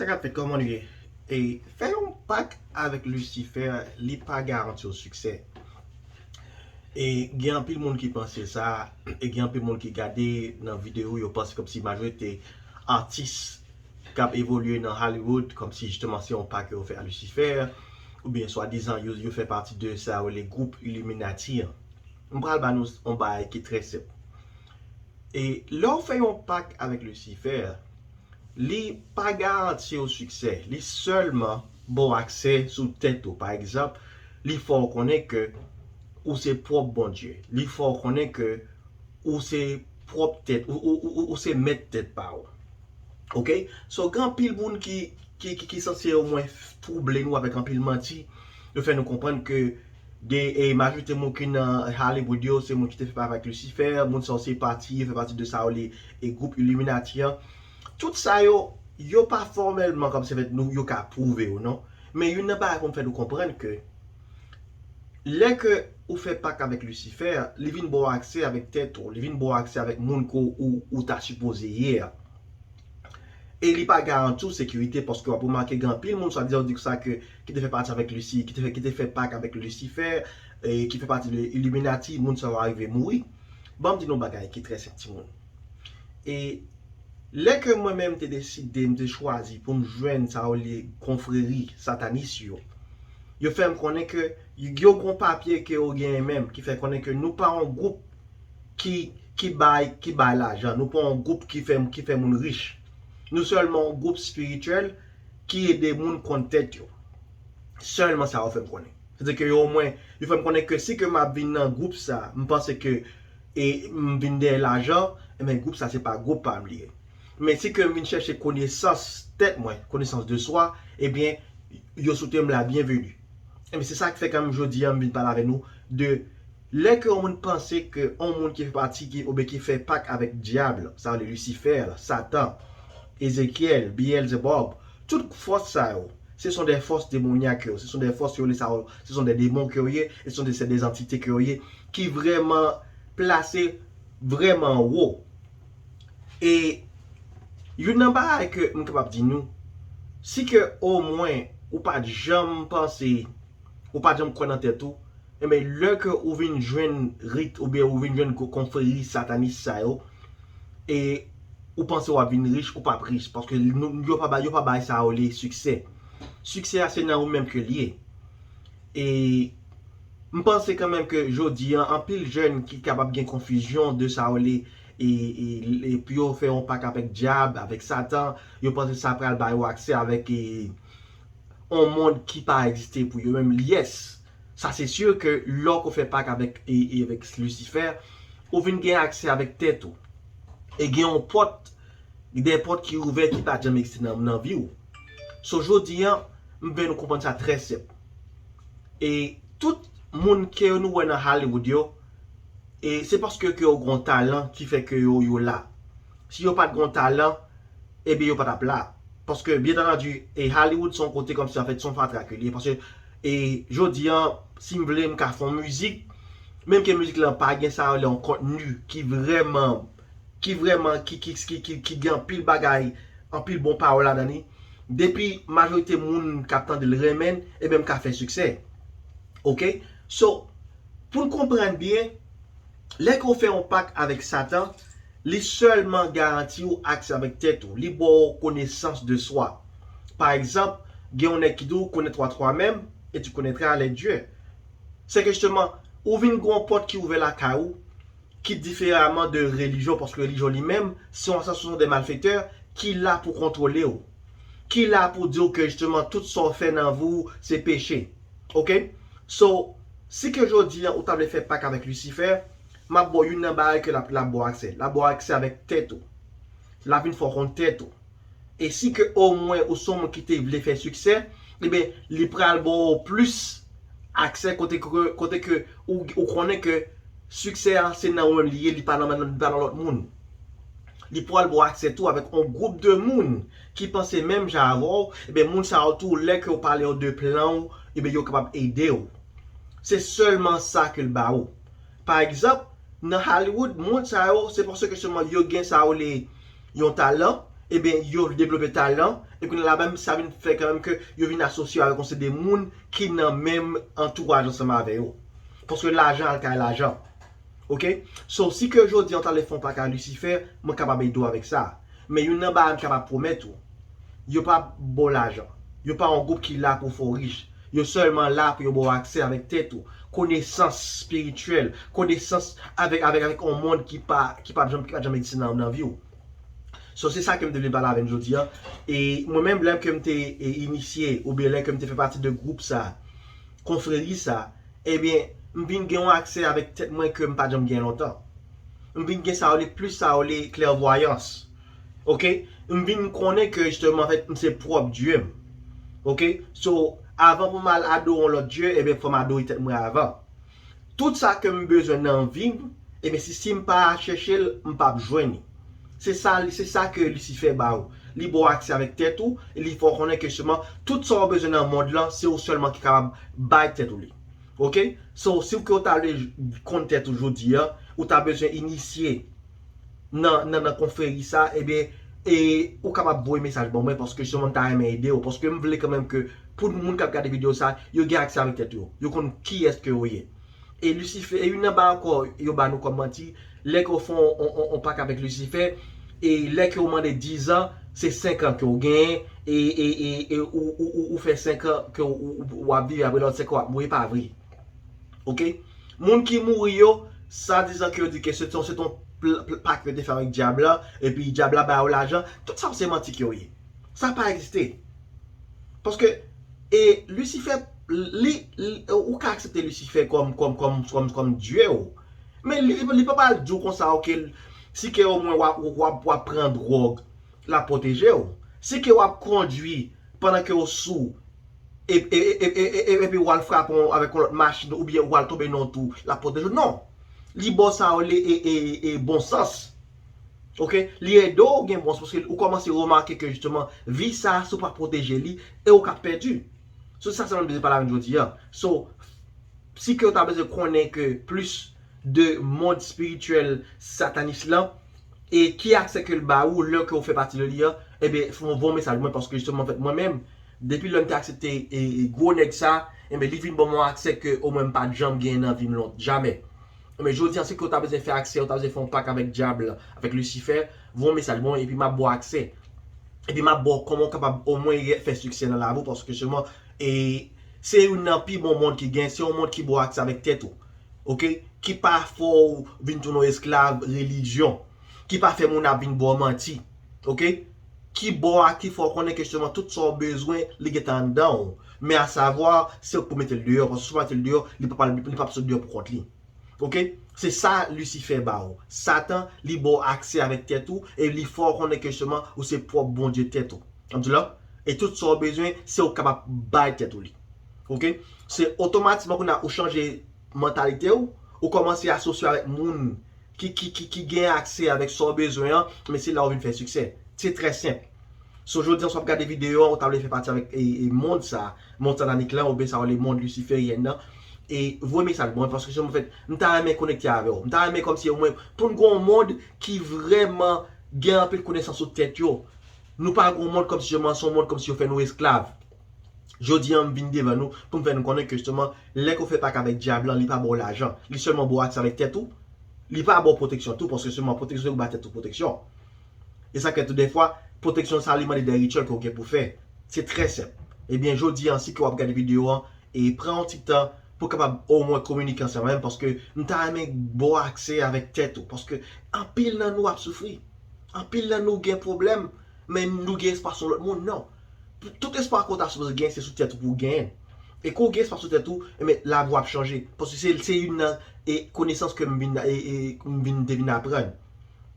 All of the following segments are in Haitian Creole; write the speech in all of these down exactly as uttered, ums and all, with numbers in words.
Sa k ap fèt, kòman nou ye? E fè yon pak avèk Lucifer, li pa garanti w siksè. E gen anpil moun ki panse sa, e gen anpil moun ki gade nan videyo, yo panse kòmsi majorite atis k ap evolye nan Hollywood, kòmsi jisteman se yon pak yo fè a Lucifer, oubyen swadizan yo, yo fè pati de sa yo le gwoup Illuminati an. M pral ba nou yon bagay ki trè senp. E lè w fè yon pak avèk Lucifer, li pa garanti w siksè. Li sèlman ba w aksè sou tèt ou. Pa egzanp, li fè w konnen ke ou se pwòp Bondye. Li fè w konnen ke ou se pwòp tèt, ou, ou, ou, ou se mèt tèt pa w. Oke? So, gen anpil moun ki, ki, ki, ki sanse omwen twouble nou avèk anpil manti. Yo fè nou konprann ke de, e, majorite moun ki nan Hollywood yo, se moun ki te fè pati avèk Lucifer, moun sa yo se pati, yo fè pati de sa yo le, e, gwoup Illuminati an. Tout sa yo, yo pa fòmèlman kòmsi fèt nou, yo ka pwouve yo, non. Men youn nan bagay pou m fè nou konprann ke lè ke ou fè pak avèk Lucifer, li vin ba w aksè avèk tèt ou, li vin ba w aksè avèk moun ke ou, ou ta sipoze ye a. E li pa garanti w sekirite, paske w ap remake gen anpil moun, swadizan yo di sa ke, ki te fè pati avèk Lusi, ki te fè, ki te fè pak avèk Lucifer, e ki fè pati de Illuminati, moun sa yo arive mouri. Ban m di nou yon bagay ki trè senp, timoun. E lè ke mwen menm te deside, m te chwazi pou m jwenn sa yo le konfreri satanis yo, yo fè m konnen ke yo gen yon papye ke yo genyen menm, ki fè konnen ke nou pa yon gwoup ki, ki bay, ki bay lajan. Nou pa yon gwoup ki fè, ki fè moun rich. Nou sèlman yon gwoup espirityèl ki ede moun konn tèt yo. Sèlman sa yo fè m konnen. Sètadi ke yo omwen, yo fè m konnen ke si ke m ap vin nan gwoup sa, m panse ke e m vin dèyè lajan, ebyen gwoup sa se pa gwoup pa m li ye. Men si ke m vin chèche konesans tèt mwen, konesans de swa, ebyen, yo swete m la byenveni. Ebyen, se sa k fè kanmenm jodi a m vin pale avè nou de lè ke yon moun panse ke yon moun ki fè pati, ki, oubyen ki fè pak avèk dyab, sa vle Lucifer, Satan, Ezekyèl, Beelzebub, tout fòs sa yo, ce sont des forces démoniaques, ce sont des forces, yo rele sa yo, ce sont des démons ke yo ye, ce sont des, c'est des entités ke yo ye, ki vrèman plase vrèman wo. E youn nan bagay ke m kapab di nou, si ke omwen ou pa t janm panse, ou pa t janm kwè nan tèt ou, ebyen, lè ke ou vin jwenn rit, oubyen ou vin jwenn ko-, konfreri satanis sa yo, e ou panse w ap vin rich, ou p ap rich, paske nou, yo pa bay, yo pa bay sa yo le siksè. Siksè a, se nan ou menm ke l ye. E m panse kanmenm ke jodi a, anpil jèn ki kapab gen konfizyon de sa yo le, e, e, e pou yo fè yon pak avèk dyab, avèk Satan, yo panse sa pral ba yo aksè avèk, e, yon mond ki pa egziste pou yo menm. Yes, sa se si ke lè w fè pak avèk, e, e avèk Lucifer, ou vin gen aksè avèk tèt ou. E gen yon pòt, de pòt ki ouvè ki pa t janm egziste nan, nan vi w. So, jodi a, m vle nou konprann sa trè senp. E tout moun ke nou wè nan Hollywood yo, e se paske ke yo gen yon talan ki fè ke yo, yo la. Si yo pa t gen yon talan, ebyen yo pa t ap la. Paske, byen antandi, e Hollywood se yon kote kòmsi, anfèt, se yon fatra ke li ye. Paske, e jodi a, si m vle, m ka fè yon mizik, menm ke mizik lan pa gen sa yo le yon kontni ki vrèman, ki vrèman, ki, ki, ki, ki, ki gen anpil bagay, anpil bon pawòl ladan li. Depi majorite moun k ap tande l renmen l, ebyen m ka fè siksè. Oke? So, pou n konprann byen, lè ke w fè yon pak avèk Satan, li sèlman garanti w aksè avèk tèt ou. Li ba w konesans de swa. Pa egzanp, gen yon nèg ki di w, connais-toi toi-même et tu connaîtras les dieux. Se ke jisteman, ou vin gen yon pòt ki ouvè lakay ou, ki diferaman de relijyon, paske relijyon li menm, se yon asasen, se de malfektè ki la pou kontwole w, ki la pou di w ke jisteman tout sa w fè nan vi w se peche. Oke? So, si ke jodi a ou ta vle fè pak avèk Lucifer, m ap ba w youn nan bagay ke l ap, l ap ba w aksè. L ap ba w aksè avèk tèt ou. L ap vin fè w konn tèt ou. E si ke omwen ou se yon moun ki te vle fè siksè, ebyen, li pral ba w plis aksè kote ke, kote ke ou, ou konnen ke siksè a se nan ou menm li ye, li pa nan, li pa nan lòt moun. Li pral ba w aksè tou avèk yon gwoup de moun ki panse menm jan avè w, ebyen, moun sa yo tou, lè ke w pale yo de plan w, ebyen, yo kapab ede w. Se sèlman sa ke l ba ou. Pa egzanp, nan Hollywood, moun sa yo, se paske sèlman yo gen sa yo le yon talan, ebyen, yo devlope talan, e kounye a la menm, sa vin fè kanmenm ke yo vin asosye avèk yon seri de moun ki nan menm antouraj ansanm avè yo. Paske lajan al kay lajan. Ok? So, si ke jodi an w ta vle fè yon pak ak Lisifè, mwen kapab ede w avèk sa. Men youn nan bagay m kapab pwomèt ou, yo p ap ba w lajan. Yo pa yon gwoup ki la pou fè w rich. Yo sèlman la pou yo ba w aksè avèk tèt ou, konesans espirityèl, konesans avèk, avèk, avèk yon mond ki pa, ki pa janm, ki pa janm egziste nan, nan vi w. So, se sa ke m te vle pale avè n jodi an. E mwen menm, lè ke m te e, inisye, oubyen lè ke m te fè pati de gwoup sa, konfreri sa, ebyen, m vin gen yon aksè avèk tèt mwen ke m pa janm gen lontan. M vin gen sa yo rele, plis sa yo rele klèvwayans. Ok? M vin konnen ke, jisteman, anfèt, m se pwòp Dye m. Ok? So, avan pou m al adore yon lòt dye, ebyen, fò m adore tèt mwen avan. Tout sa ke m bezwen nan vi m, ebyen, si, si m pa chèche l, m p ap jwenn li. Se sa, se sa ke Lisifè ba ou. Li ba w aksè avèk tèt ou, e li fè w konnen ke jisteman, tout sa w bezwen nan mond lan, se ou sèlman ki kapab bay tèt ou li. Ok? So, si w ke w ta vle konn tèt ou jodi an, ou ta bezwen inisye nan, nan, nan konfreri sa, ebyen, e ou kapab voye mesaj ban mwen, paske jisteman m ta renmen ede w, paske m vle kanmenm ke pou moun k ap gade videyo sa, yo gen aksè avèk tèt yo. Yo konn kiyès ke yo ye. E Lisifè, e youn nan bagay ankò, yo ba nou kòm manti, lè ke w fè on, on, on, on pak avèk Lisifè, e lè ke w mande dizan, se senk an ke w genyen, e, e, e, e ou, ou, ou, ou fè senk an ke w, ou, ou, w ap viv, apre lòt senk an w ap mouri, pa vre. Ok? Moun ki mouri yo, swadizan ke yo di ke se ton, se ton pl-, pl-, pak yo te fè avèk dyab la, epi dyab la ba yo lajan, tout sa yo se manti ke yo ye. Sa pa egziste. Paske, e Lisifè, li, li, ou ka aksepte Lisifè kòm, kòm, kòm, kòm, kòm dye w. Men li, li pa pral di w konsa, ok, si ke omwen w ap, w ap, w ap pran dwòg, l ap pwoteje w. Si ke w ap kondwi pandan ke w sou, e, e, epi w al frape w avèk yon lòt machin, oubyen w al tonbe nan yon twou, l ap pwoteje w. Non. Li ba w sa yo rele e, e, e, bon sans. Ok? Li ede w gen bon sans, paske ou kòmanse remake ke jisteman, vi sa, si w pa pwoteje li, e ou ka pèdi. So, sa sèlman m bezwen pale avè n jodi an. So, si ke w ta bezwen konnen ke plis de mond espirityèl satanis lan, e ki aksè ke l ba ou lè ke w fè pati de li an, ebyen, fè w voye yon mesaj mwen, paske jisteman, anfèt, mwen menm, depi lè m te aksepte e, e gwo nèg sa, ebyen, li vin ban mwen aksè ke omwen m pa t janm genyen nan vi m lon-, jamè. Men jodi an, si ke w ta bezwen fè aksè, w ta bezwen fè yon pak avèk dyab la, avèk Lisifè, voye yon mesaj ban mwen, epi m ap ba w aksè. Epi m ap ba w kòman w kapab omwen fè siksè nan lavi w, paske jisteman, e se youn nan pi bon mond ki gen, se yon mond ki ba w aksè avèk tèt ou. Ok? Ki pa fè w vin tounen yon esklav relijyon. Ki pa fè moun ap vin ba w manti. Ok? Ki ba w, ki fè w konnen ke jisteman tout sa w bezwen, li gentan anndan w. Men asavwa, se ou k pou mete l deyò, paske si w pa mete l deyò, li p ap, li p ap sot deyò pou kont li. Ok? Se sa Lisifè ba ou. Satan, li ba w aksè avèk tèt ou, e li fè w konnen ke jisteman, ou se pwòp Bondye tèt ou. Ann di la, e tout sa w bezwen, se ou k kapab bay tèt ou li. Ok? Se otomatikman kounye a ou chanje mantalite w, ou kòmanse asosye avèk moun ki, ki, ki, ki gen aksè avèk sa w bezwen an, men se la ou vin fè siksè. Se trè senp. So, jodi an, si w ap gade videyo an, ou ta vle fè pati avèk e, e mond sa, mond satanik lan, oubyen sa yo rele mond lisiferyen nan, e voye mesaj ban mwen, paske jisteman, anfèt, m ta renmen konekte avè w. M ta renmen kòmsi omwen, pou n gen yon mond ki vrèman gen anpil konesans sou tèt yo. Nou pa gen yon mond kòmsi jisteman, se yon mond kòmsi yo fè nou esklav. Jodi an, m vin devan nou pou m fè nou konnen ke jisteman, lè ke w fè pak avèk dyab lan, li pa ba w lajan. Li sèlman ba w aksè avèk tèt ou. Li pa ba w pwoteksyon tou, paske jisteman, pwoteksyon, se ou ba tèt ou pwoteksyon. E sa k fè tou dèfwa, pwoteksyon sa a, li mande de rityèl ke w gen pou fè. Se trè senp. Ebyen, jodi an, si ke w ap gade videyo an, e pran yon ti tan pou w kapab omwen kominike ansanm avè m, paske m ta renmen ba w aksè avèk tèt ou, paske anpil nan nou ap soufri. Anpil nan nou gen pwoblèm, men nou gen espwa sou lòt moun, non. Tout espwa ke w ta sipoze gen, se sou tèt ou pou w genyen. E ke w gen espwa sou tèt ou, ebyen, lavi w ap chanje. Paske se, se youn nan, e, konesans ke m vin, e, e, m vin, te vin aprann.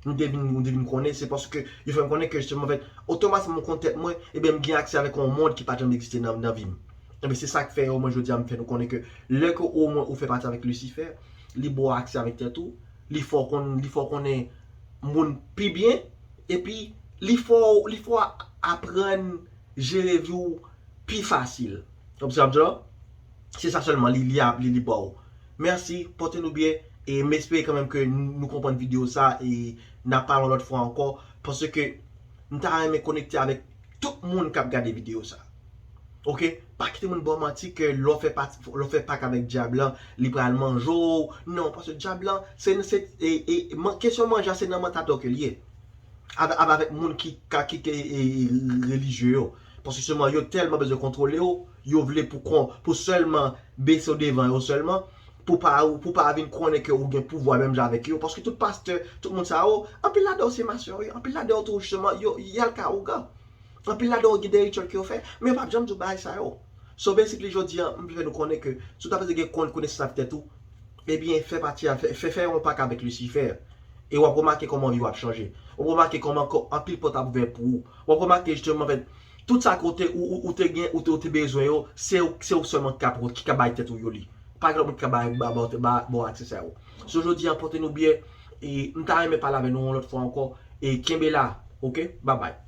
M te vin, m te vin konnen, se paske yo fè m konnen ke jisteman, anfèt, otomatikman m konn tèt mwen, ebyen, m gen aksè avèk yon mond ki pa t janm egziste nan, nan vi m. Ebyen, se sa k fè, omwen, jodi a, m fè nou konnen ke lè ke omwen ou fè pati avèk Lisifè, li ba w aksè avèk tèt ou, li fè w konn, li fè w konnen moun pi byen, epi li fè w, li fè w aprann jere vi w pi fasil. Konprann sa m ap di w la? Se sa sèlman li, li ap, li, li ba w. Mèsi, pote nou byen, e m espere kanmenm ke nou, nou konprann videyo sa, e n ap pale yon lòt fwa ankò, paske M ta renmen konekte avèk tout moun k ap gade videyo sa. Oke? Pa kite moun ba w manti ke lè w fè pa, lè w fè pak avèk dyab lan, li pral manje w. Non, paske dyab lan, se, se, e, e, man, kesyon manje a, se nan mantalite w ke l ye. Avè, avè, avèk moun ki, ka, ki, ki e, e, relijye yo. Paske sèlman yo tèlman bezwen kontwole w, yo vle pou kon, pou sèlman bese w devan yo sèlman, pou pa, pou pa vin konnen ke ou gen pouvwa menm jan avèk yo. Paske tout pastè, tout moun sa yo, anpil ladan yo se masyon, wi. Anpil ladan yo tou, jisteman, yo, y al ka ougan. Anpil ladan yo gen de rityèl ke yo fè, men yo p ap janm di w bagay sa yo. So, basically, jodi a, m vle fè nou konnen ke si w ta bezwen gen konn konesans avèk tèt ou, ebyen, fè pati a, fè, fè, fè yon pak avèk Lisifè. E w ap remake kòman vi w ap chanje. W ap remake kòman kò, anpil pòt ap ouvè pou ou. W ap remake, jisteman, anfèt, tout sa ke w te, ou, ou, ou te gen, ou te, ou te bezwen yo, se ou, se ou sèlman ki ka, ki ka bay tèt ou yo li. Pa gen lòt moun ki ka bay, ba, ba, ba, ba w aksè sa yo. So, jodi a, pote nou byen, e m ta renmen pale avè nou yon lòt fwa ankò, e kenbe la, oke? Babay.